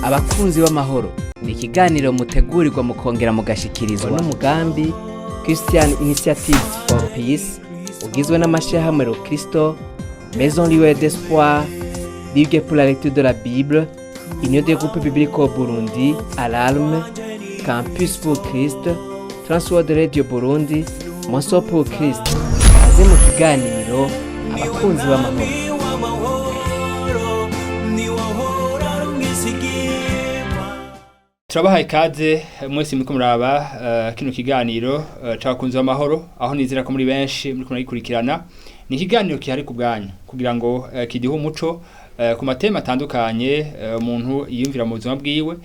Abakunzi b'amahoro ni ikiganiro mutegurirwa mukongera mugashikirizwa n'umugambi Christian Initiatives for Peace, ugizwe n'amashirahamwe Rokristo, Maison Lueur d'Espoir, Ligue pour la lecture de la Bible, Union des groupes bibliques au Burundi, Alarme, Campus pour Christ, Transworld Radio Burundi, Moso pour Christ. Kaze mu kiganiro Abakunzi b'amahoro. Turabahaye ikaze mwese muriko muraba kino kiganiro c'Abakunzi b'amahoro, aho nizera ko muri benshi muriko muragikurikirana. Ni ikiganiro kihari ku bwanyu kugira ngo kiduhe umuco ku ma thèmes atandukanye umuntu yiyumvira mu buzima bwiwe,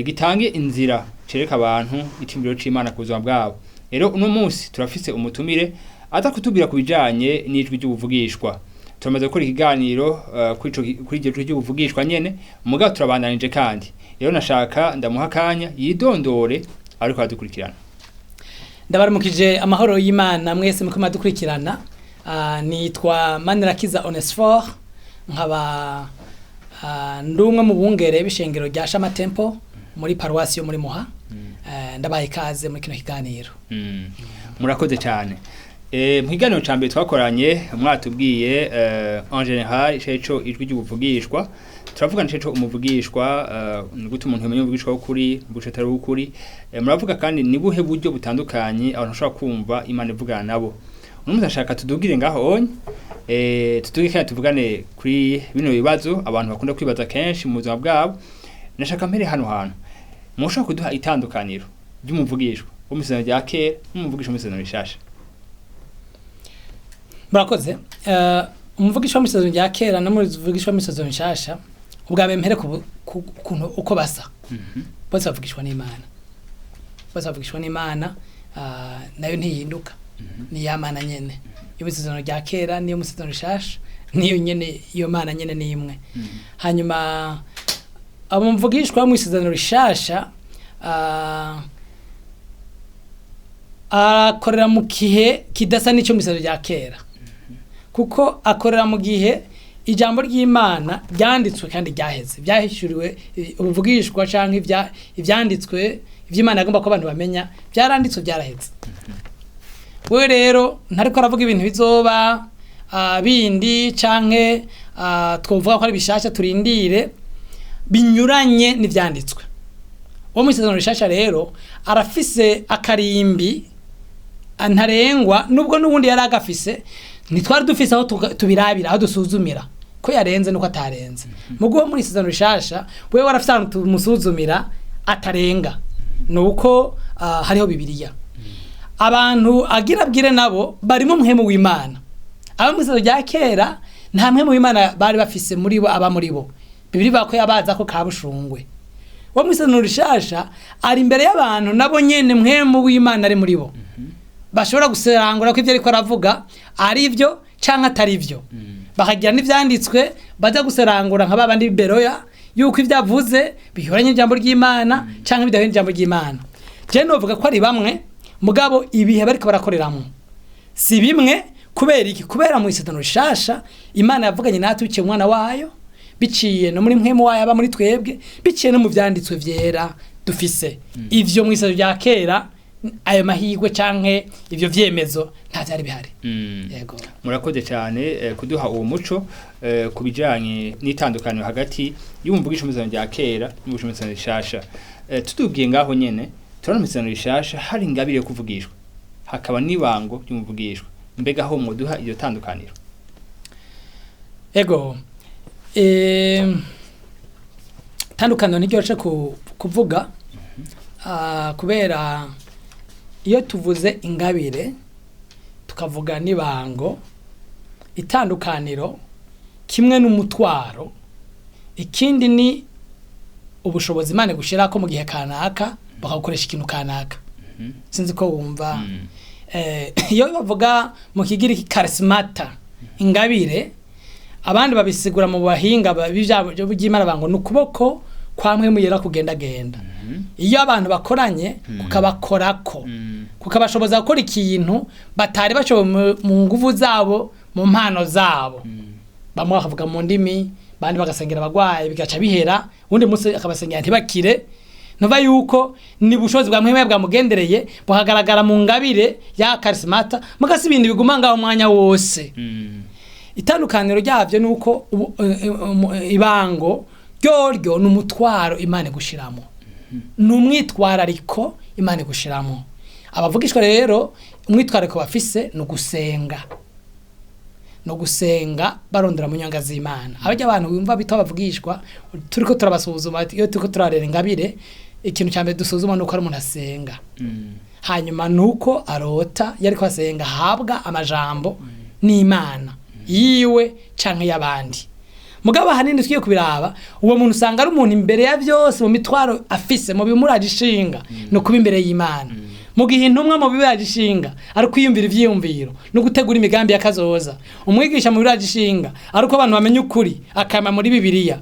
gitange inzira, cereka abantu iciyumviro c'Imana ku buzima bwabo. Rero uno munsi turafise umutumire aza kutubwira ku bijanye n'ijwi ry'ubuvugishwa. Turamaze gukora ikiganiro kuri iryo jwi ry'ubuvugishwa nyene, mugabo turabandanije kandi. Rero nashaka ndamuha akanya yidondore ariko aradukurikirana. Ndabaramukije, amahoro y'Imana mwese muko madukurikirana. Nitwa Manirakiza Onesphore, nkaba ndi umwe mu bungere b'ishengero rya Shama Temple muri paruwasi yo muri Muha. Ndabaye ikaze muri kino kiganiro. Murakoze cyane. Mu kiganiro ca mbere twakoranye mwatubwiye en général ico ijwi ry'ubuvugishwa, turavuga nico umuvugishwa, ni gute umuntu yamenya umuvugishwa w'ukuri, umuvugishwa atari w'ukuri. Muravuga kandi ni buhe buryo butandukanye abantu bashobora kumva Imana ivugana nabo. Uno munsi ashaka tudugire ngaho onye, tuduge kandi tuvugane kuri bino bibazo abantu bakunda kwibaza kenshi mu buzima bwabo. Nashaka mpere hano hantu mushobora kuduha itandukaniro ry'umuvugishwa wo mu isezerano rya kera n'umuvugishwa mu isezerano rishasha. Murakoze. Umuvugisha wo mu isezerano rya kera n'umuvugisha wo mu isezerano rishasha, ubwa mbere mpere ku kuntu uko basa. Bose bavugishwa n'Imana, bose bavugishwa n'Imana, nayo ntihinduka, ni ya Mana nyene iyo mu isezerano rya kera niyo mu isezerano rishasha, niyo nyene, iyo Mana nyene ni imwe. Hanyuma abo mvugishwa mu isezerano rishasha akorera mu gihe kidasa n'icyo mu isezerano rya kera, kuko akorera mu gihe ijambo ry'Imana ryanditswe kandi ryaheze, byahishuriwe ubuvugishwa canke ivyanditswe ivy'Imana yagomba ko abantu bamenya byaranditswe, byaraheze. We rero ntariko aravuga ibintu bizoba bindi canke twovuga ko ari bishasha turindire binyuranye n'ivyanditswe. Uwo mu isezerano rishasha rero arafise akarimbi ntarengwa, nubwo n'ubundi yari agafise, ntitwari dufise aho tubirabira, aho dusuzumira ko yarenze nuko atarenze. Mugo muri isezerano rishasha wewe warafise ahantu tumusuzumira atarenga, nuko hariho Bibiliya. Abantu agira abwire nabo barimo muhemu w'Imana. Abo mu isezerano rya kera nta muhemu w'Imana bari bafise muri bo, aba muri bo Bibiliya ivuga ko yabaza ko kabushungwe. Wo mu isezerano rishasha ari imbere y'abantu, nabo nyene muhemu w'Imana ari muri bo, bashobora guserangura ko ivyo ariko aravuga ari byo canke atari byo, bakagira n'ivyanditswe baza guserangura nka babandi b'Iberoya yuko ivyo avuze bihuranye n'ijambo ry'Imana canke bidahuye n'ijambo ry'Imana. Je novuga ko ari bamwe, mugabo ibihe bariko barakoreramwo si bimwe. Kubera iki? Kubera mu isezerano rishasha Imana yavuganye natwe biciye umwana wayo, biciye no muri mpwemu wayo aba muri twebwe, biciye no mu vyanditswe vyera dufise. Ivyo mu isezerano rya kera ayo mahirwe canke ivyo vyemezo nta vyari bihari. Yego. Murakoze cyane kuduha uwo muco ku bijanye n'itandukaniro hagati y'umuvugisha mu isezerano rya kera n'umuvugisha mu isezerano rishasha. Tudugiye ngaho nyene, turabona mu isezerano rishasha hari ingabire yo kuvugishwa, hakaba n'ibango ry'umuvugishwa. Mbega aho mwoduha iryo tandukaniro? Ego. Tandukaniro ntiryoroshe kuvuga, kubera iyo tuvuze ingabire tukavuga n'ibango, itandukaniro kimwe n'umutwaro, ikindi ni ubushobozi Imana gushirako mu gihe kanaka bakagukoresha ikintu kanaka. Sinzi ko wumva. Iyo bavuga mu Kigiriki charismata, ingabire, abandi babisigura mu bahinga b'ijambo ry'Imana bango ni ukuboko kwa Mpwemu Yera kugendagenda iyo abantu bakoranye, kukabakorako, kukabashoboza gukora ikintu batari bashoboye mu nguvu zabo, mu mpano zabo. Bamwe bakavuga mu ndimi. bandi bagasengera abagwayi bigaca bihera, undi munsi akabasengera ntibakire. Nova yuko ni bushobozi bwa mpwemu bwamugendereye buhagaragara mu ngabire ya karismata, mugasi ibintu biguma ngaho umwanya wose. Itandukaniro ryavyo nuko ibango ryoryo ni umutwaro Imana igushiramo, ni umwitwarariko Imana igushiramo. Abavugishwa rero umwitwarariko bafise ni ugusenga, no gusenga barondera mu nyanga z'Imana. Abajya abantu bumva bita abavugishwa, turiko turabasuzuma, iyo turiko turarera ingabire, ikintu cya mbere dusuzuma nuko ari umuntu asenga. Hanyuma nuko arota yariko asenga ahabwa amajambo n'Imana yiwe canke y'abandi. Mugabo ahanini tugiye kubiraba, uwo muntu usanga ari umuntu imbere ya byose mu mitwaro afise, mu bimuraje ishinga no kuba imbere y'Imana. Mu gihe intumwa mu bibiraje ishinga ari kwiyumvira ivyiyumviro no gutegura imigambi y'akazoza, umwigisha mu bibiraje ishinga ari uko abantu bamenya ukuri akama muri Bibiliya,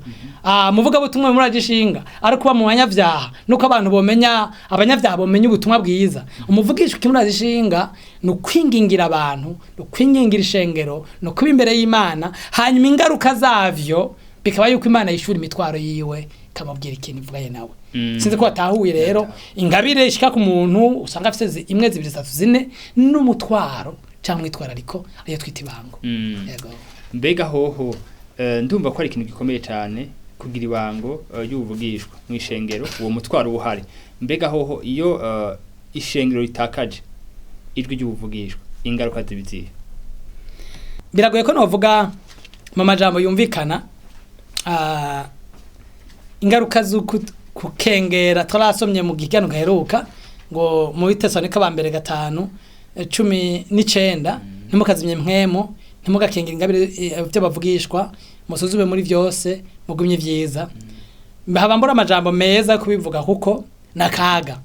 muvuga butumwa muri ishinga ari kuba mu banyabyaha nuko abantu bomenya, abanyabyaha bomenya ubutumwa bwiza. Umuvugisha ukimuraje ishinga ni ukwingingira abantu, ni ukwingingira ishengero, ni ukuba imbere y'Imana, hanyuma ingaruka zavyo bikaba yuko Imana yishura imitwaro yiwe ikamubwira ikintu ivuganye nawe. Sinzi ko watahuye rero ingabire ishika ku muntu usanga afise imwe, zibiri, zitatu, zine n'umutwaro cyangwa umwitwarariko ariyo twita ibango. Yego. Mbega hoho ndumva ko ari ikintu gikomeye cyane kugira ibango y'ubuvugishwa mu ishengero, uwo mutwaro uhari. Mbega hoho iyo ishengero ritakaje ijwi ry'ubuvugishwa, ingaruka zibiziye? Biragoye ko novuga mu majambo yumvikana ingaruka z'uku kukengera. Twarasomye mu gigano gaheruka ngo mu Bitesalonika ba mbere 5:19, ntimukazimye mpwemo, ntimugakengera ingabire ibyo bavugishwa, musuzume muri byose, mugumye vyiza. Haba mbura amajambo meza yo kubivuga kuko nakaga,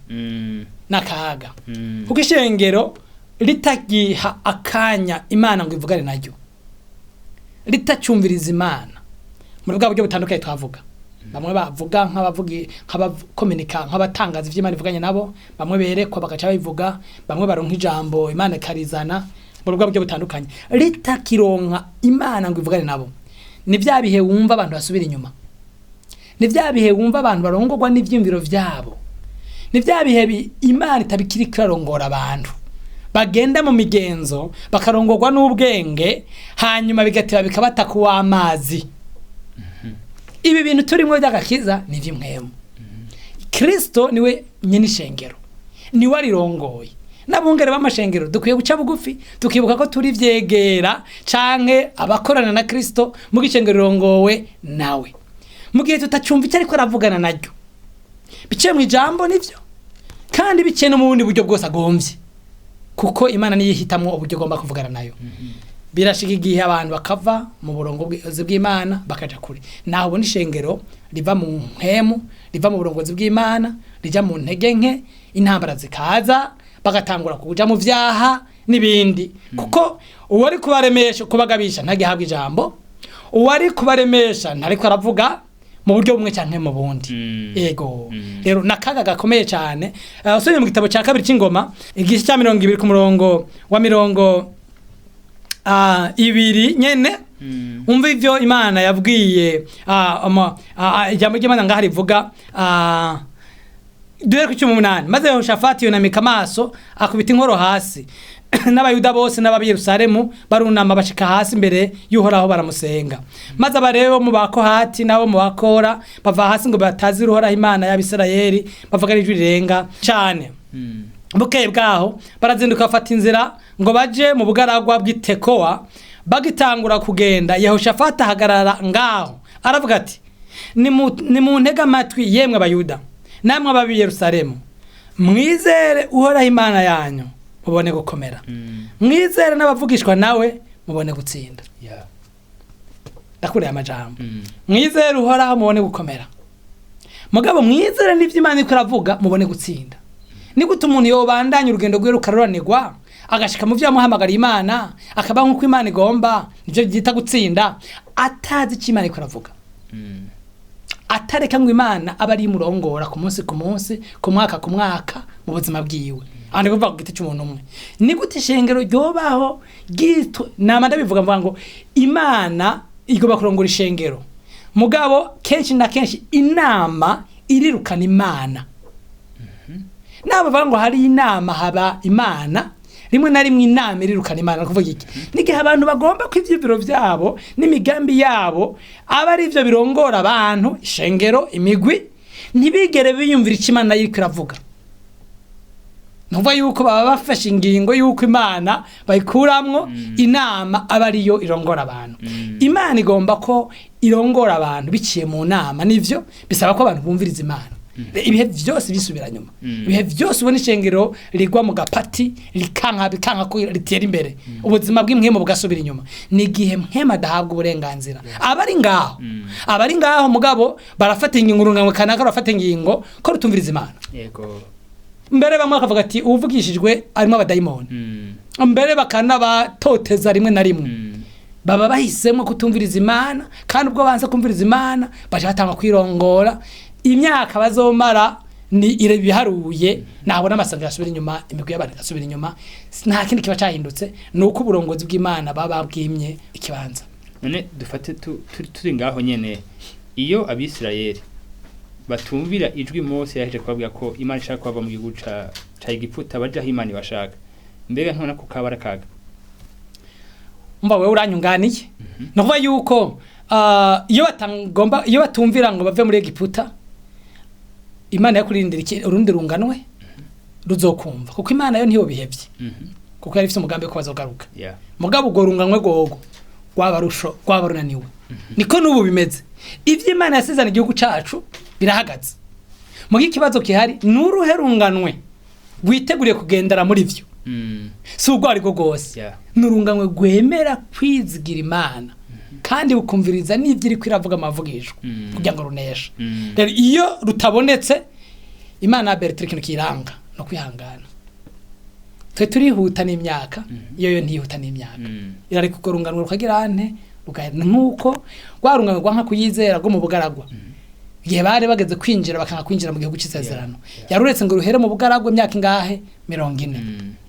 nakaga. Kuko ishengero ritagiha akanya Imana ngo ivugane naryo, ritacyumviriza Imana muri bwa buryo butandukanye twavuga, bamwe bavuga nk'abavugi, nk'abakominika, nk'abatangaza ivyo Imana ivuganye nabo, bamwe berekwa bagaca babivuga, bamwe baronka ijambo Imana ikarizana muri bwa buryo butandukanye. Ritakironka Imana ngo ivugane nabo, ni bya bihe wumva abantu basubira inyuma, ni bya bihe wumva abantu barongorwa n'ivyiyumviro vyabo, ni bya bihe Imana itabikiri kirarongora abantu bagenda mu migenzo bakarongorwa n'ubwenge, hanyuma bigateba bikabata kuwa amazi. Ibi bintu turimo by'agakiza ni vy'imwemu. Kristo niwe nyene ishengero, niwe arirongoye. N'abungere b'amashengero dukwiye guca bugufi tukibuka ko turi vyegera canke abakorana na Kristo mu gishengero rirongowe nawe. Mu gihe tutacumva icyo ariko aravugana naryo biciye mu ijambo, nivyo kandi biciye no mu bundi buryo bwose agomvye, kuko Imana niyo ihitamwo uburyo igomba kuvugana nayo. Birashika igihe abantu bakava mu burongozi bw'Imana bakaja kure. Naho ubona ishengero riva mu mpemu, riva mu burongozi bw'Imana, rija mu ntege nke, intambara zikaza, bagatangura kuja mu vyaha n'ibindi. Kuko uwari kubaremesha kubagabisha ntagihabwa ijambo, uwari kubaremesha ntariko aravuga mu buryo bumwe canke mu bundi. Yego. Rero nakaga gakomeye cyane. Usomye mu gitabo cya kabiri c'ingoma igice cya 20 ku murongo wa 20 nyene, umva ivyo Imana yabwiye ijambo ry'Imana ngaho rivuga duhere ku 18. Maze Yehoshafati yunamika amaso akubita inkoro hasi, n'Abayuda bose n'ab'i Yerusalemu barunama bashika hasi imbere y'Uhoraho baramusenga. Maze abarebe bo mu Bakohati n'abo mu Bakora bava hasi ngo batazire Uhoraho Imana y'Abisirayeli, bavuga n'ijwi rirenga cane. Bukeye bwaho barazinduka bafata inzira ngo baje mu bugaragwa bw'Itekowa. Bagitangura kugenda, Yehoshafati ahagarara ngaho aravuga ati, nimuntege amatwi yemwe Abayuda namwe ab'i Yerusalemu, mwizere Uhoraho Imana yanyu mubone gukomera, mwizere n'abavugishwa nawe mubone gutsinda. Ndakureye amajambo. Mwizere Uhoraho mubone gukomera, mugabo mwizere n'ivyo Imana iriko iravuga mubone gutsinda. Ni gute umuntu yobandanya urugendo rwiwe rukaruranirwa, agashika mu vyo yamuhamagariye Imana, akaba nk'uko Imana igomba, nivyo byita gutsinda, atazi ico Imana iriko iravuga, atareka ngo Imana abe ari imurongora ku munsi ku munsi, ku mwaka ku mwaka mu buzima bwiwe. Aho ndi kuvuga ku giti c'umuntu umwe. Ni gute ishengero ryobaho ryitwa, nama ndabivuga mvuga ngo Imana igomba kurongora ishengero, Mugabo kenshi na kenshi inama irirukana Imana. Nabo bavuga ngo hari inama haba Imana, rimwe na rimwe inama irirukana Imana. Ni ukuvuga iki? N'igihe abantu bagomba ko ivyiyumviro vyabo n'imigambi yabo aba ari ivyo birongora abantu, ishengero, imigwi, ntibigere biyumvira ico Imana iriko iravuga. Ntuva yuko baba bafashe ingingo yuko Imana bayikuramwo, inama aba ariyo irongora abantu. Imana igomba ko irongora abantu biciye mu nama, nivyo bisaba ko abantu bumviriza Imana. Ibihe vyose bisubira nyuma, ibihe vyose ubona ishengero rigwa mu gapati, rikanka bikanka ko ritera imbere, ubuzima bw'imwemu bugasubira inyuma, ni igihe mwema adahabwa uburenganzira. Abari ngaho, abari ngaho mugabo barafata ingingo, urunganwe kanaka barafata ingingo ko rutumviriza Imana. Yego. Mbere bamwe bakavuga ati uwuvugishijwe arimo abadayimoni, mbere bakanabatoteza rimwe na rimwe. Baba bahisemo kutumviriza Imana, kandi ubwo banze kumviriza Imana baca batanga kwirongora. Imyaka bazomara ni ibiharuye, nabona amasangano asubira inyuma, imigwi y'abantu igasubira inyuma, nta kindi kiba cahindutse, ni uko uburongozi bw'Imana baba bwimye ikibanza. None dufate turi ngaho nyene, iyo Abisirayeli batumvira ijwi Mose yaje kubabwira ko Imana ishaka kubava mu gihugu ca Egiputa baja aho Imana ibashaka, mbega ntubona ko kabara kaga? Umva, wewe uranyunganiye. Ni ukuvuga yuko iyo batagomba, iyo batumvira ngo bave muri Egiputa, Imana yakurindira urundi runganwe ruzokumva, kuko Imana yo ntiyo bihevye, kuko yari ifite umugambi ko bazogaruka. Mugabo ubwo runganwe gogo rwaba rusho rwaba runaniwe. Niko n'ubu bimeze, ivyo Imana yasezeranye igihugu cacu birahagaze. Mugi ikibazo kihari n'uruhe runganwe rwiteguriye kugendera muri vyo, si urwo ariko rwose, n'urunganwe rwemera kwizigira Imana kandi bukumviriza n'ivyo iriko iravuga amavugishwa kugira ngo runeshe. Rero iyo rutabonetse, Imana ya Bertrand ikintu kiranga no kwihangana. Twe turihuta n'imyaka, iyo yo ntihuta n'imyaka. Irareka urwo runganwe rukagira ante, rugahera nk'uko rwa runganwe rwanka kuyizera rwo mu bugaragwa. Igihe bari bageze kwinjira bakanga kwinjira mu gihugu c'isezerano, yaruretse ngo ruhere mu bugaragwa imyaka ingahe? 40.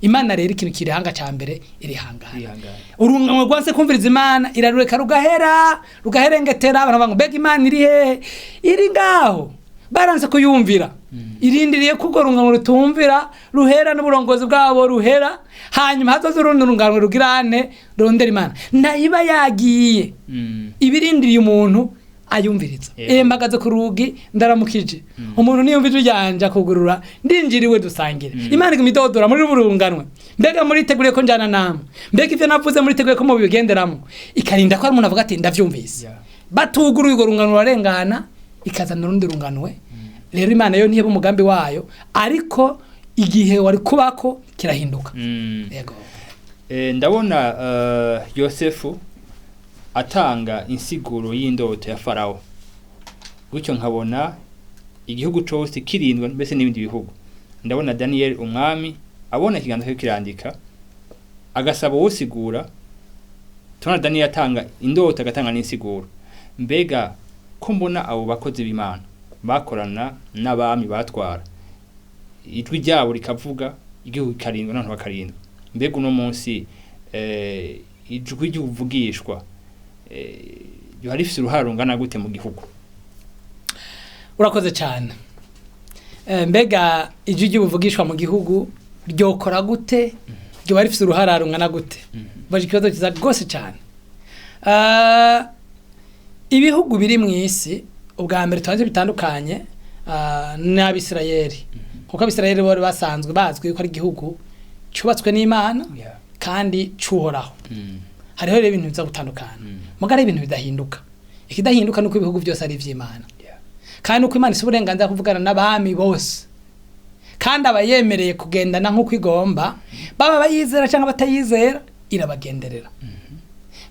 Imana rero ikintu kirihanga ca mbere irihangana. Irihangana. Urunganwe rwanse kumviriza Imana irarureka rugahera, rugaherengetera. Abantu bavuga ngo mbega Imana iri hehe? Iri ngaho, baranse kuyumvira. Irindiriye ko urwo runganwe rutumvira ruhera n'uburongozi bwabo ruhera, hanyuma hazoza urundi runganwe rugirane rondera Imana. Ntayiba yagiye, ibirindiriye umuntu ayumviriza. Mpagaze ku rugi ndaramukije, umuntu niyumva ijwi ryanje akugurura, ndinjiriwe dusangire. Imana iguma idodora muri burunganwe, mbega muriteguriye ko njana namwe? Mbega ivyo navuze muriteguye ko mubigenderamo? Ikarinda ko hari umuntu avuga ati ndavyumvise. Batuguruye urwo rungano rurarengana, ikazana urundi runganwe. Rero Imana yo ntiheba umugambi wayo, ariko igihe wari kubako kirahinduka. Yego. Ndabona Yosefu atanga insiguro y'indoto ya Farao, gutyo nkabona igihugu cose kirindwa mbese n'ibindi bihugu. Ndabona Daniel umwami abona ikiganza cyo kirandika, agasaba usigura. Tubona Daniel atanga indoto agatanga n'insiguro. Mbega ko mbona abo bakozi b'Imana bakorana n'abami batwara, ijwi ryabo rikavuga, igihugu kikarindwa n'abantu bakarindwa, mbega uno munsi ijwi ry'uvugishwa ryoba rifise uruhara rungana gute mu gihugu? Urakoze cyane. Mbega ijwi ry'ubuvugishwa mu gihugu ryokora gute, ryoba rifise uruhara rungana gute? Baje ikibazo kiza rwose cyane. Ibihugu biri mu isi, ubwa mbere tubanze bitandukanye n'Abisirayeli, kuko Abisirayeli bari basanzwe bazwi ko ari igihugu cyubatswe n'Imana kandi cuhoraho. Hariho rero ibintu biza gutandukana, muga ari ibintu bidahinduka. Ikidahinduka nuko ibihugu byose ari ivy'Imana, kandi uko Imana ifise uburenganzira bwo kuvugana n'abami bose, kandi abayemereye kugendana nk'uko igomba, baba bayizera cyangwa batayizera, irabagenderera.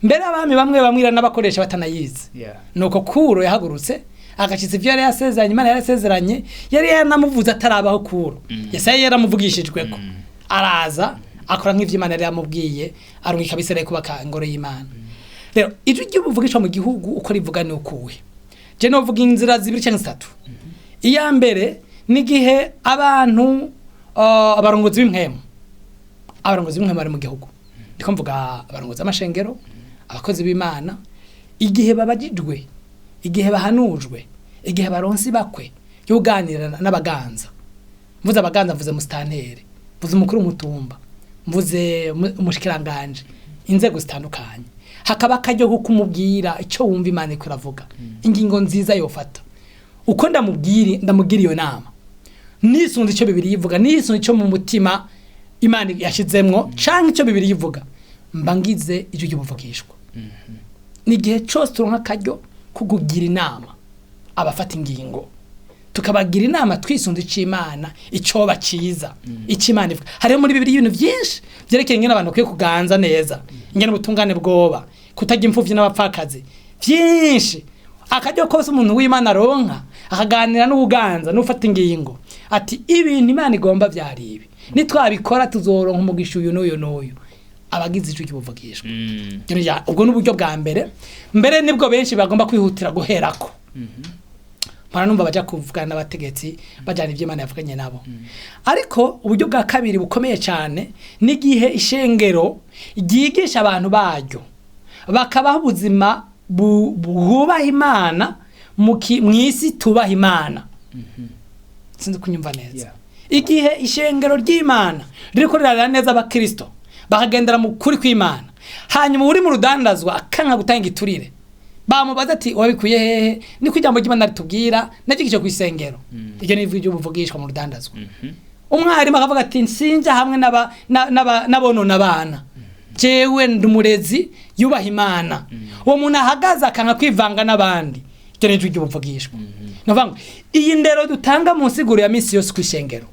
Mbere abami bamwe bamwe iranabakoresha batanayizi. Nuko Kuro yahagurutse agashitsa ivyo yari yasezeranye. Imana yari yasezeranye, yari yanamuvuze atarabaho Kuro. Yesaya yaramuvugishijweko, araza akora nk'ivyo Imana yari yamubwiye, arungika Abisirayeli kubaka ingoro y'Imana. Rero ijwi ry'ubuvugishwa mu gihugu uko rivuga ni ukuhe? Je novuga inzira zibiri canke zitatu. Iya mbere ni igihe abantu abarongozi b'impwemu, abarongozi b'impwemu bari mu gihugu, ndiko mvuga abarongozi b'amashengero, abakozi b'Imana, igihe babajijwe Igihe bahanujwe, igihe baronse bakwe yo kuganira n'abaganza, mvuze abaganza, mvuze musitanteri, mvuze umukuru w'umutumba, mvuze umushikiranganje, inzego zitandukanye, hakaba akaryo ko kumubwira icyo wumva Imana iko iravuga, ingingo nziza yofata. Uko ndamubwira, ndamubwira iyo nama nisunze icyo Bibiliya ivuga, nisunze icyo mu mutima Imana yashizemwo canke icyo Bibiliya ivuga, mba ngize ijwi ry'ubuvugishwa. Ni igihe cyose turonka akaryo ko kugira inama abafata ingingo, tukabagira inama twisunze icyo Imana, icyoba cyiza, icyo Imana ivuga. Hariho muri Bibiliya ibintu byinshi byerekeye ingene abantu bakwiye kuganza neza, ingene ubutungane bwoba, kutarya imfuvyi n'abapfakazi, byinshi. Akaryo kose umuntu w'Imana aronka akaganira n'ubuganza n'ufata ingingo, ati ibintu Imana igomba byari ibi, nitwabikora tuzoronka umugisha uyu n'uyu n'uyu, abagize ijwi ry'ubuvugishwa. Ubwo ni uburyo bwa mbere, mbere nibwo benshi bagomba kwihutira guherako. Mpora numva baja kuvugana n'abategetsi, bajana ibyo Imana yavuganye nabo. Ariko uburyo bwa kabiri bukomeye cyane n'igihe ishengero ryigisha abantu baryo bakabaho ubuzima bwubaha Imana mu isi tubaha Imana. Sinzi kunyumva neza. Igihe ishengero ry'Imana ririko rirarera neza abakristo, bakagendera mu kuri kw'Imana, hanyuma uri mu rudandazwa akanka gutanga iturire, bamubaza ati wabikuye hehe? Niko ijambo ry'Imana ritubwira, nagigishe ku isengero. Iryo ni ijwi ry'ubuvugishwa mu rudandazwa. Umwarimu akavuga ati sinja hamwe n'abonona abana, jewe ndi umurezi yubaha Imana. Uwo muntu ahagaze akanka kwivanga n'abandi, iryo ni ijwi ry'ubuvugishwa. Ni ukuvuga ngo iyi ndero dutanga mu nsiguro ya misi yose ku ishengero,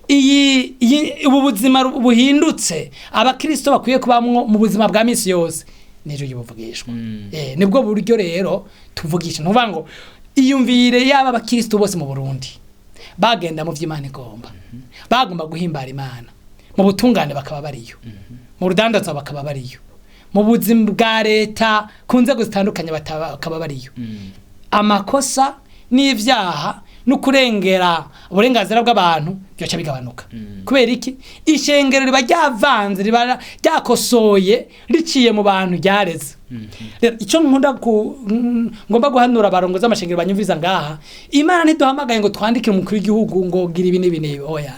iyi ubu buzima buhindutse abakristo bakwiye kubamwo mu buzima bwa misi yose, ni ijwi ry'ubuvugishwa. Nibwo buryo rero tuvugisha. Ni ukuvuga ngo iyumvire yaba abakristo bose mu Burundi bagenda mu vy'Imana igomba, bagomba guhimbara Imana mu butungane bakaba bariyo, mu rudandaza bakaba bariyo, mu buzima bwa leta ku nzego zitandukanye bakaba bariyo, amakosa n'ivyaha no kurengera uburenganzira bw'abantu byoca bigabanuka. Kubera iki? Ishengero riba ryavanze, riba ryakosoye riciye mu bantu ryareze. Rero icyo nkunda ngomba guhanura abarongozi b'amashengero banyumviriza ngaha, Imana ntiduhamagaye ngo twandikire umukuru w'igihugu ngo gira ibi n'ibi n'ibi, oya.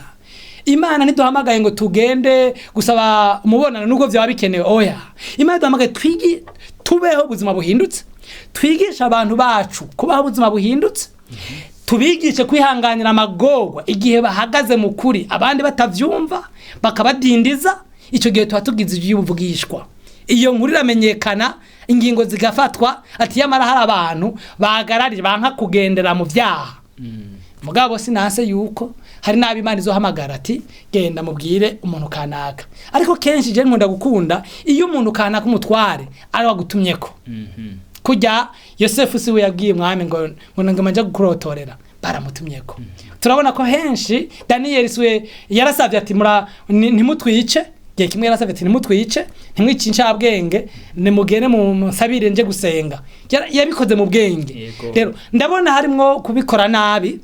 Imana ntiduhamagaye ngo tugende gusaba umubonano nubwo byaba bikenewe, oya. Imana duhamagaye twigi tubeho ubuzima buhindutse, twigishe abantu bacu kubaho ubuzima buhindutse, tubigishe kwihanganira amagorwa igihe bahagaze mu kuri abandi batavyumva bakabadindiza. Icyo gihe tuba tugize iby'ubuvugishwa, iyo nkuru iramenyekana, ingingo zigafatwa, ati yamara hari abantu bahagararira banka kugendera mu vyaha. Mugabo sinanse yuko hari n'abo Imana izohamagara ati genda mubwire umuntu kanaka. Ariko kenshi je nkunda gukunda iyo umuntu kanaka umutware ari wagutumyeko. Kujya Yosefu siwe yabwiye umwami ngo ngo nje kukurotorera, baramutumyeko. Turabona ko henshi Daniel siwe yarasavye ati ntimutwice, gihe kimwe yarasavye ati ntimutwice, ntimwice incabwenge, nimugene mu musabire nje gusenga. Yabikoze mu bwenge. Rero ndabona harimwo kubikora nabi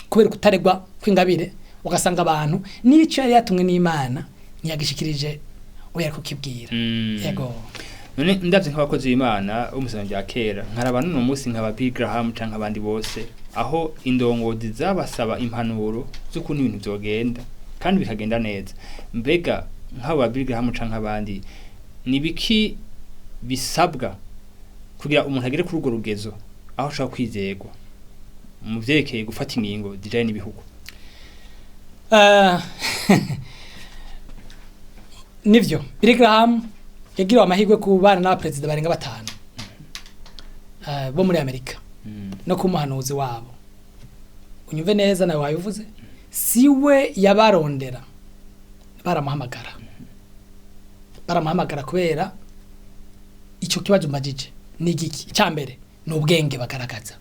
kubera kutaregwa kw'ingabire, ugasanga abantu n'icyo yari yatumwe n'Imana ntiyagishikirije uwo yari kukibwira. Yego. None ndavye nk'abakozi b'Imana bo mu isezerano rya kera, nkaraba n'uno munsi nkaba Bill Graham canke abandi bose, aho indongozi zabasaba impanuro z'ukuntu ibintu vyogenda kandi bikagenda neza. Mbega nk'abo ba Bill Graham canke abandi, ni biki bisabwa kugira umuntu agere kuri urwo rugezo aho ashobora kwizerwa mu vyerekeye gufata ingingo zijanye n'ibihugu? Nivyo Billy Graham yagiriwe amahirwe kubana n'abaperezida barenga 5 bo muri Amerika no kumuhanuzi wabo. Unyumve neza nawe wabivuze, siwe yabarondera, baramuhamagara. Baramuhamagara kubera ico kibazo mbajije ni igiki? Icya mbere ni ubwenge bagaragaza.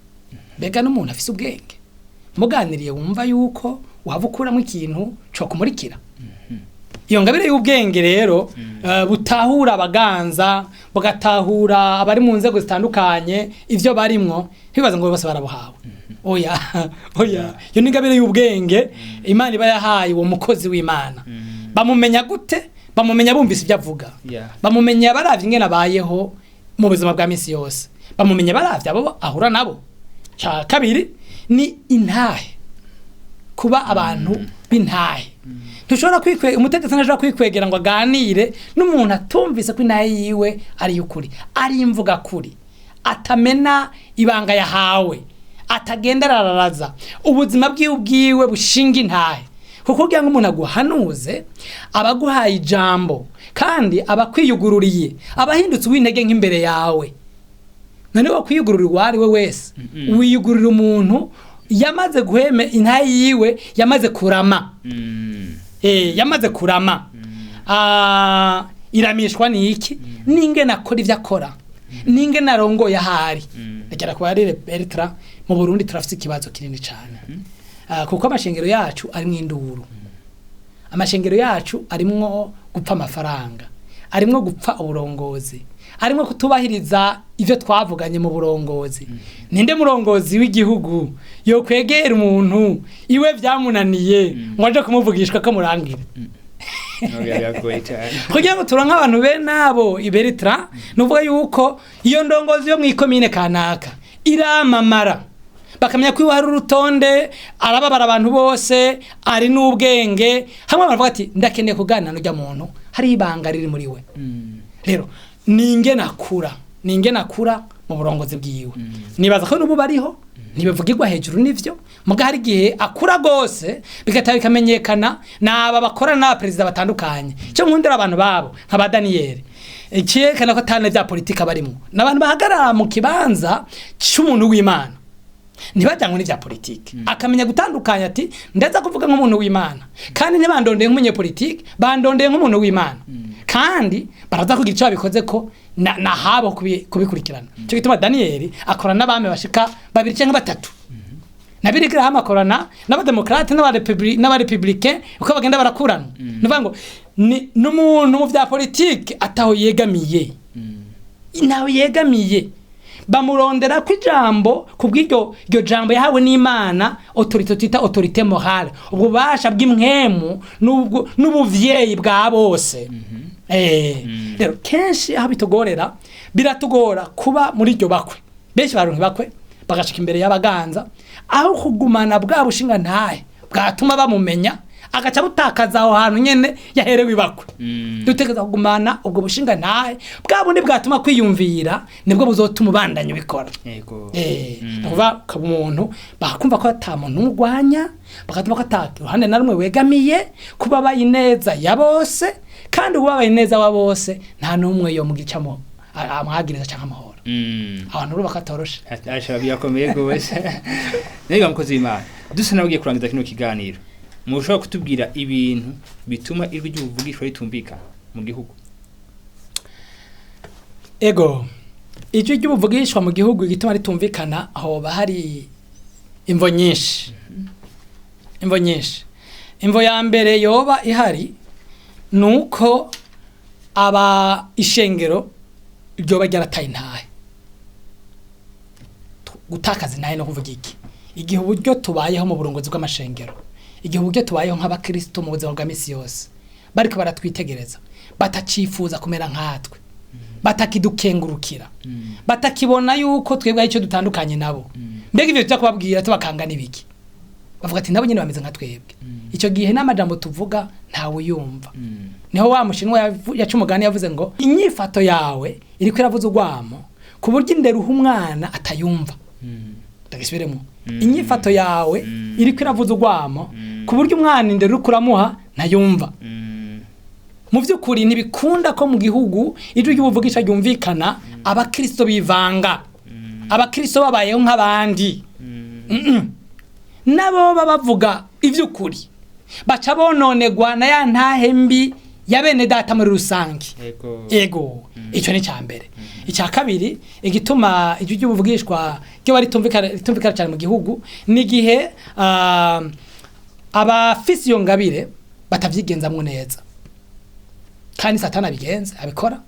Mbega n'umuntu afise ubwenge muganiriye wumva yuko waba ukuramo ikintu cyo kumurikira. Iyo ngabire y'ubwenge rero, butahura abaganza, bugatahura abari mu nzego zitandukanye ivyo barimwo, ntibibaze ngo bose barabuhawe, oya oya. Iyo ni ingabire y'ubwenge Imana iba yahaye uwo mukozi w'Imana. Bamumenya gute? Bamumenya bumvise ibyo avuga, bamumenya baravye ingene abayeho mu buzima bwa misi yose. Bamumenye baravye abo ahura nabo. Ca kabiri ni intahe, kuba abantu b'intahe. Ntushobora kwikwega, umutegetsi ntashobora kwikwegera ngo aganire n'umuntu atumvise ko intahe yiwe ari iy'ukuri, ari imvuga kuri, atamena ibanga yahawe, atagenda arararaza ubuzima bwiwe bwiwe bushinga intahe. Kuko kugira ngo umuntu aguhanuze aba aguhaye ijambo, kandi aba akwiyugururiye, aba ahindutse uw'intege nk'imbere yawe. None wo kwiyugurura uwo ari we wese, wiyugurura umuntu yamaze guheme intahe yiwe, yamaze kurama. Yamaze kurama. Iramishwa ni iki? N'ingene akora ivyo akora, n'ingene arongoye ahari. Ndagera ku bari Bertrand, mu Burundi turafise ikibazo kinini cane. Kuko amashengero yacu arimwo induru, amashengero yacu arimwo gupfa amafaranga, arimwo gupfa uburongozi, arimwo kutubahiriza ivyo twavuganye mu burongozi. Ninde murongozi w'igihugu yokwegera umuntu iwe vyamunaniye ngo aje kumuvugishwa ko murangira? Biragoye cyane. Kugira ngo turonke abantu bene abo iberitra, nuvuga yuko iyo ndongozi yo mw'ikomine kanaka iramamara, bakamenya ko iwe hari urutonde, arababara abantu bose, ari n'ubwenge, hamwe baravuga ati ndakeneye kuganira n'urya muntu, hari ibanga riri muri we. Rero ninge nakura, ninge nakura mu burongozi bwiwe. Nibaza ko n'ubu bariho ntibivugirwa hejuru nivyo, muga hari igihe akura gose bigataba bikamenyekana n'aba bakora n'aba perezida batandukanye. Cyo nkundira abantu babo nka ba Daniel, icyerekana ko atana bya politika barimo, n'abantu bahagarara mu kibanza cy'umuntu w'Imana, ntibajyanywe n'ibya politiki. Akamenya gutandukanya ati ndaza kuvuga nk'umuntu w'Imana, kandi ntibandondeye nk'umunyepolitiki, bandondeye nk'umuntu w'Imana, kandi baraza kugira icyo babikoze ko nahabo kubikurikirana. Cyo gituma Daniel akora n'abami bashika babiri cyangwa batatu, na Billy Graham akorana n'abademokrate n'abarepublicain, uko bagenda barakurana. Nuvuga ngo ni n'umuntu mu bya politiki ataho yegamiye, ntaho yegamiye, bamurondera ko ijambo kubw'iryo iryo jambo yahawe n'Imana, autorité twita autorité morale, ubwo bubasha bw'imwemu n'ubuvyeyi bwa bose. Rero kenshi aho bitugorera, biratugora kuba muri iryo bakwe. Benshi baronka bakwe bagashika imbere y'abaganza, aho kugumana bwa bushinga ntahe bwatuma bamumenya, agaca butakaza aho hantu nyene yaherewe ibakwe. Dutegereza kugumana ubwo bushinga ntahe bwa bundi bwatuma kwiyumvira, nibwo buzotuma ubandanya ubikora. Yego. Kuva ku muntu bakumva ko ata muntu umugwanya, bakatuma ko ata ruhande na rumwe wegamiye, kuba bayineza ya bose, kandi ubabaye neza wa bose nta n'umwe yo mugicamo amwagiriza canke amahoro. Abantu rero bakatoroshe. Asha birakomeye gose. Niga mukozi w'Imana, dusa nawe ugiye kurangiza kino kiganiro, mushobora kutubwira ibintu bituma ijwi ry'ubuvugishwa ritumvikana mu gihugu? Ego, ijwi ry'ubuvugishwa mu gihugu igituma ritumvikana, hoba hari imvo nyinshi. Imvo nyinshi. Imvo ya mbere yoba ihari nuko aba ishengero ryoba ryarataye intahe. Gutakaza intahe no kuvuga iki? Igihe uburyo tubayeho mu burongozi bw'amashengero, igihe uburyo tubayeho nk'abakristo mu buzima bwa misi yose, bariko baratwitegereza, batacifuza kumera nkatwe, batakidukengurukira, batakibona yuko twebwe ari icyo dutandukanye nabo. Mbega ivyo tuja kubabwira tubakanga n'ibiki? Bavuga ati nabo nyene bameze nka twebwe. Icyo gihe n'amajambo tuvuga ntawe yumva. Niho wa mushinwa yaca umugani yavuze ngo inyifato yawe iriko iravuza urwamo ku buryo indero uha umwana atayumva. Ndagisubiremo. Inyifato yawe iriko iravuza urwamo ku buryo umwana indero uriko uramuha ntayumva. Mu by'ukuri ntibikunda ko mu gihugu ijwi ry'ubuvugisha ryumvikana abakristo bivanga, abakristo babayeho nk'abandi. Nabo baba bavuga ivy'ukuri baca bononegwa na ya ntahe mbi ya bene data muri rusange. Yego. Ego, icyo ni icya mbere. Icya kabiri igituma ijwi ry'ubuvugishwa ryo ritumvikana cyane mu gihugu ni igihe abafise iyo ngabire batavyigenzamwo neza, kandi Satani abigenza abikora,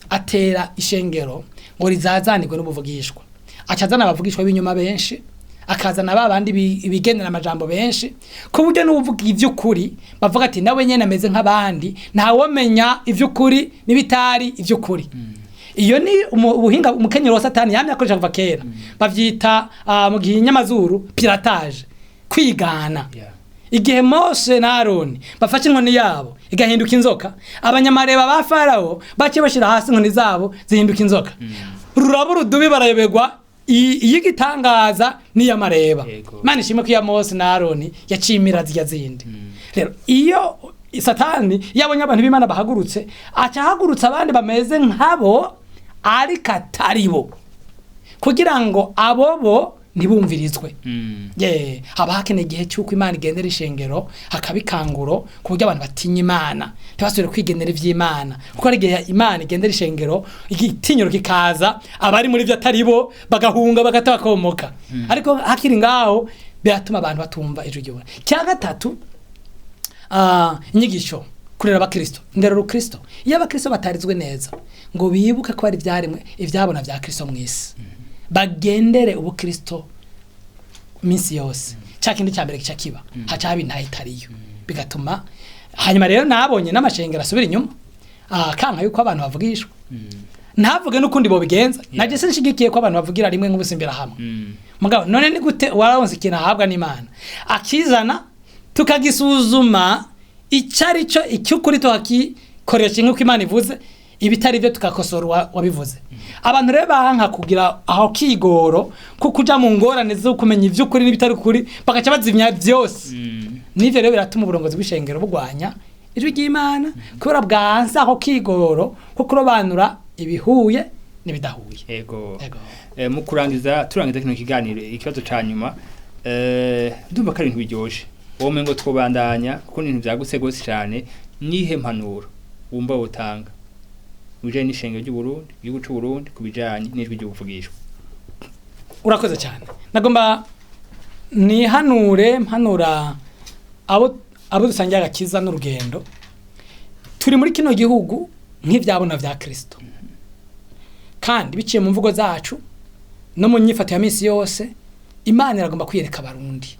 atera ishengero ngo rizazanirwe n'ubuvugishwa, acazana abavugishwa b'inyuma benshi, akazana ba bandi bigendera amajambo benshi, ku buryo n'uvuga ivy'ukuri bavuga ati nawe nyene ameze nk'abandi, ntawomenya ivy'ukuri n'ibitari ivy'ukuri. Iyo ni ubuhinga umukenyero wa Satani yamye akoresha kuva kera. Bavyita mu gihe inyamazuru piratage, kwigana. Igihe Mose na Aroni bafashe inkoni yabo igahinduka inzoka, abanyamareba ba Farawo baciye bashira hasi inkoni zabo zihinduka inzoka. Ruraba urudubi barayobegwa iyigitangaza n'iy'amareba. Imana ishimwe ko iya Mose na Aroni yacimira zirya zindi. Rero iyo Satani iyo abonye abantu b'Imana bahagurutse, aca ahagurutsa abandi bameze nkabo ariko atari bo, kugira ngo abo bo ntibumvirizwe. Ye, haba hakeneye igihe cy'uko Imana igendera ishengero, hakaba ikanguro ku buryo abantu batinya Imana, ntibasubire kwigendera ivy'Imana, kuko hari igihe Imana igendera ishengero igitinyiro kikaza, abari muri byo atari bo bagahunga bagata bakomoka. Ariko hakiri ngaho biratuma abantu batumva ijwi ry'Uhoraho. Cya gatatu, inyigisho kurera abakristo, ndera urukristo. Iyo abakristo batarizwe neza ngo bibuke ko ari ivyaremwe ivyabona vya Kristo mw'isi, bagendere ubukristo minsi yose, cya kindi cya mbere gica kiba haca haba intahe itariyo, bigatuma hanyuma rero nabonye n'amashengero asubira inyuma, kanka yuko abantu bavugishwa, ntavuge n'ukundi bobigenza. Naje sinshigikiye ko abantu bavugira rimwe nk'ubusimbira hamwe. Mugabo none ni gute wararonse ikintu ahabwa n'Imana akizana tukagisuzuma icyo ari cyo, icy'ukuri tukakikoresha nk'uko Imana ivuze, ibitari byo tukakosora wabivuze. Abantu rero banka kugira aho kigoro ko kuja mu ngorane zo kumenya ivy'ukuri n'ibitari ukuri, bagaca bazimya vyose. N'ivyo rero biratuma uburongozi bw'ishengero bugwanya ijwi ry'Imana, kubera bwanse aho kigoro ko kurobanura ibihuye n'ibidahuye. Ego. Ego. Mu kurangiza, turangiza kino kiganiro, ikibazo ca nyuma, ndumva ko ari ibintu biryoshe, wowe ngo twobandanya kuko ni ibintu vyagutse gose cane. Nihe mpanuro wumva wotanga mu bijanye n'ishengero ry'u Burundi, igihugu c'u Burundi, ku bijanye n'ijwi ry'ubuvugishwa? Urakoze cyane. Nagomba nihanure mpanura abo dusangiye agakiza n'urugendo. Turi muri kino gihugu nk'ivyabona vya Kristo, kandi biciye mu mvugo zacu no mu nyifato ya misi yose, Imana iragomba kwiyereka Abarundi.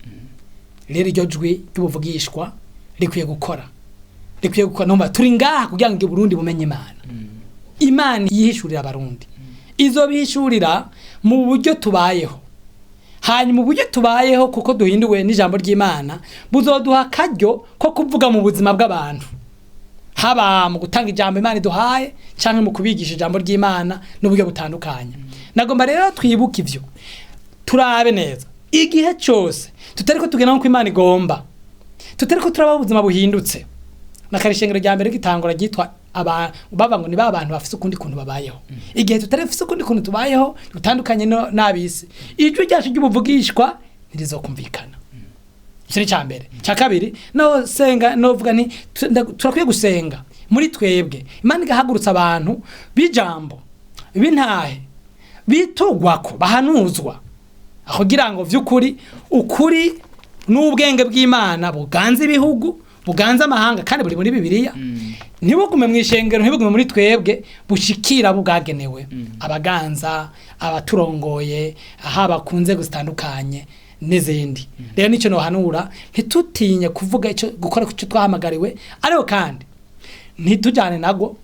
Rero iryo jwi ry'ubuvugishwa rikwiye gukora, rikwiye gukora. Numva turi ngaha kugira ngo Burundi bumenye Imana. Imana yihishurira Abarundi, izobihishurira mu buryo tubayeho. Hanyuma uburyo tubayeho, kuko duhinduwe n'ijambo ry'Imana, buzoduha akaryo ko kuvuga mu buzima bw'abantu, haba mu gutanga ijambo Imana iduhaye canke mu kubigisha ijambo ry'Imana n'uburyo butandukanye. Nagomba rero twibuke ivyo, turabe neza igihe cyose tutari ko tugenda nk'uko Imana igomba, tutari ko turabaho ubuzima buhindutse. Na kare ishengero rya mbere gitangura ryitwa aba bava ngo ni ba bantu bafise ukundi kuntu babayeho. Igihe tutari bafise ukundi kuntu tubayeho dutandukanye n'abisi, ijwi ryacu ry'ubuvugishwa ntirizokumvikana. Icyo ni icya mbere. Icya kabiri, no senga novuga nti turakwiye gusenga muri twebwe, Imana igahagurutsa abantu b'ijambo, b'intahe, bitugwako, bahanuzwa, kugira ngo vy'ukuri ukuri n'ubwenge bw'Imana buganze ibihugu, buganze amahanga, kandi buri muri Bibiliya, ntibugume mu ishengero, ntibugume muri twebwe, bushikira abo bwagenewe, abaganza, abaturongoye, haba ku nzego zitandukanye n'izindi. Rero nicyo nohanura: ntitutinye kuvuga icyo, gukora icyo twahamagariwe, ariko kandi ntitujyane nago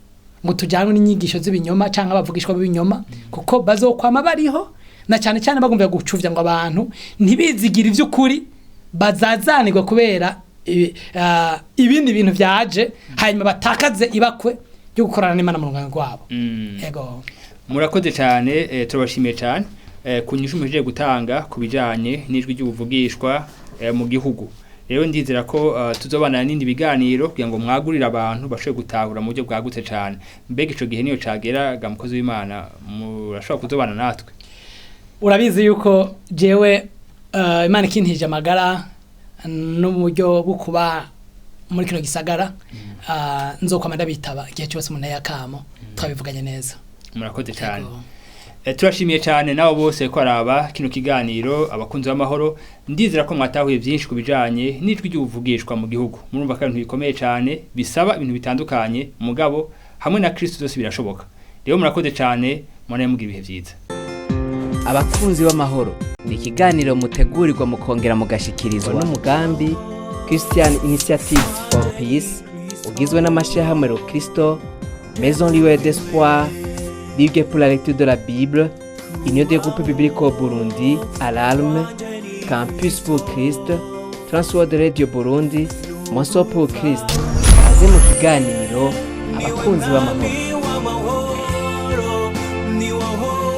ngo tujyanwe n'inyigisho z'ibinyoma cyangwa abavugishwa b'ibinyoma, kuko bazokwama bariho, na cyane cyane bagomba gucuvya ngo abantu ntibizigire ivy'ukuri, bazazanirwa kubera ibindi bintu vyaje, hanyuma batakaze ibakwe ryo gukorana n'Imana mu rungano rwabo. Yego. Murakoze cyane, turabashimiye cyane ku nyishu muhejeje gutanga ku bijanye n'ijwi ry'ubuvugishwa mu gihugu. Rero ndizera ko tuzobana n'indi biganiro kugira ngo mwagurire abantu bashobore gutahura mu buryo bwagutse cyane. Mbega ico gihe niyo cagera ga, mukozi w'Imana, murashobora kuzobana natwe? Urabizi yuko jewe Imana ikintije amagara n'uburyo bwo kuba muri kino gisagara, nzokwama ndabitaba igihe cyose umuntu yakamo twabivuganye neza. Murakoze cyane. Yego. Turashimiye cyane nabo bose ko araba kino kiganiro, abakunzi b'amahoro. Ndizera ko mwatahuye byinshi ku bijanye n'ijwi ry'ubuvugishwa mu gihugu. Murumva ko ari ibintu bikomeye cyane, bisaba ibintu bitandukanye, mugabo hamwe na Kristo byose birashoboka. Rero murakoze cyane, mubane mugira ibihe byiza. Abakunzi b'amahoro ni ikiganiro mutegurirwa mukongera mugashikirizwa n'umugambi Christian Initiative for Peace, ugizwe n'amashyirahamwe Rokristo, Maison Lieu d'Espoir. Ligue pour la lecture de la Bible, Union des groupes bibliques au Burundi, Alarme, Campus pour Christ, Transworld Radio Burundi, Moso pour Christ. Kaze mu kiganiro abakunzi b'amahoro. Ni w'amahoro, ni w'amahoro.